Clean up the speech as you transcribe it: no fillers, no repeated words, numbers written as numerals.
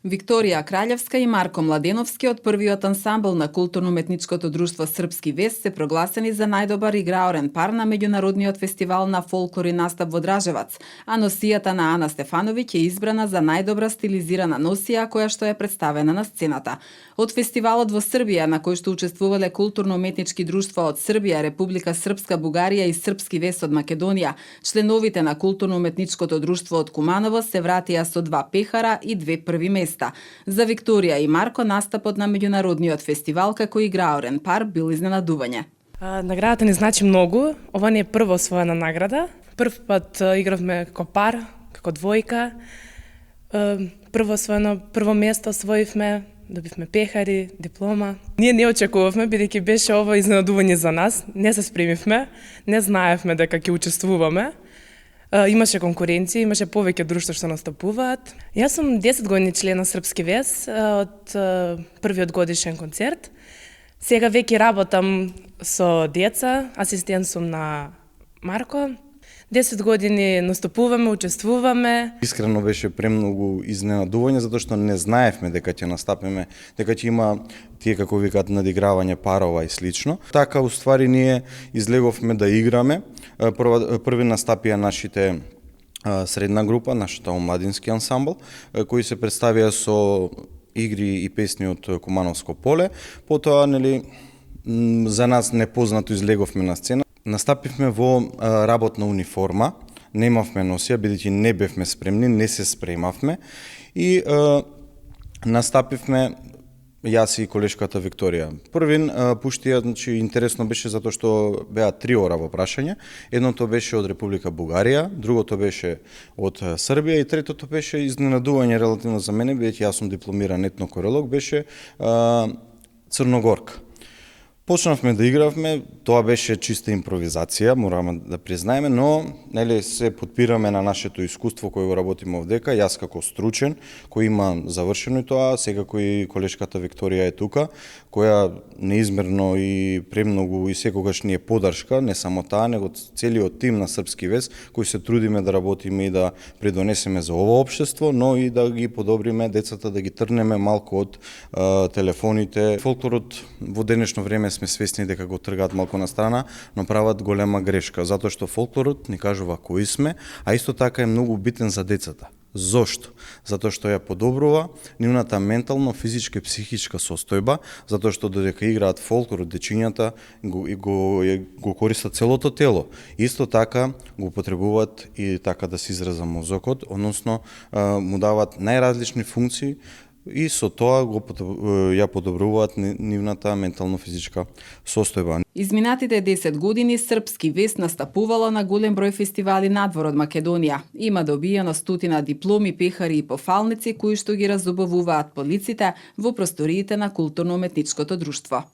Викторија Краљевска и Марко Младеновски од првиот ансамбл на културно-уметничкото друштво Српски вес се прогласени за најдобар играорен пар на меѓународниот фестивал на фолклор и настап во Дражевац, а носијата на Ана Стефановиќ е избрана за најдобра стилизирана носија која што е представена на сцената. Од фестивалот во Србија, на кој што учествувале културно-уметнички друштва од Србија, Република Српска, Бугарија и Српски вес од Македонија, членовите на културно-уметничкото друштво од Куманово се вратија со 2 пехара и 2 први места. За Викторија и Марко настапот на меѓународниот фестивал како играорен пар бил изненадување. Наградата ни значи многу. Ова не е прва освоена награда. Прв пат игравме како пар, како двојка. Прво место освоивме, добивме пехари, диплома. Ние не очекувавме, бидејќи беше ова изненадување за нас. Не се спремивме, не знаевме дека ќе учествуваме. Имаше конкуренција, имаше повеќе друштва што настапуваат. Јас сум 10 години член на Српски вес од првиот годишен концерт. Сега веќе работам со деца, асистент сум на Марко. 10 години настапуваме, учествуваме. Искрено беше премногу изненадување затоа што не знаевме дека ќе настапиме, дека ќе има тие како викаат надигравање парова и слично. Така уствари ние излеговме да играме. Први настапија нашите средна група, нашата омладински ансамбл, кои се представија со игри и песни од Кумановско поле. Потоа, за нас непознато излеговме на сцена. Настапивме во работна униформа, немавме носија, бидејќи не бевме спремни, не се спремавме и настапивме јас и колешката Викторија. Првин пуштија, интересно беше затоа што беа 3 ора во прашање. Едното беше од Република Бугарија, другото беше од Србија и третото беше изненадување релативно за мене, бидејќи јас сум дипломиран етнокоролог, беше Црногорка. Почнавме да игравме, тоа беше чиста импровизација, мораме да признаеме, но се подпираме на нашето искуство кое го работиме овдека, јас како стручен, кој има завршено и тоа, секако и колешката Викторија е тука, која неизмерно и премногу и секогаш ни е подршка, не само таа, него целиот тим на Српски вес, кој се трудиме да работиме и да придонесеме за ова општество, но и да ги подобриме децата, да ги трнеме малку од телефоните. Фолклорот во денешно време сме свесни дека го тргаат малку на страна, но прават голема грешка, затоа што фолклорот ни кажува кои сме, а исто така е многу битен за децата. Зошто? Затоа што ја подобрува нивната ментално, физичка и психичка состојба, затоа што додека играат фолклор, дечињата го користат целото тело. Исто така го потребуваат и така да се израза мозокот, односно му даваат најразлични функции, и со тоа ја подобруваат нивната ментално-физичка состојба. Изминатите 10 години Српски вес настапувало на голем број фестивали надвор од Македонија. Има добиено стотина дипломи, пехари и пофалници кои што ги разубавуваат по лиците во просториите на културно-уметничкото друштво.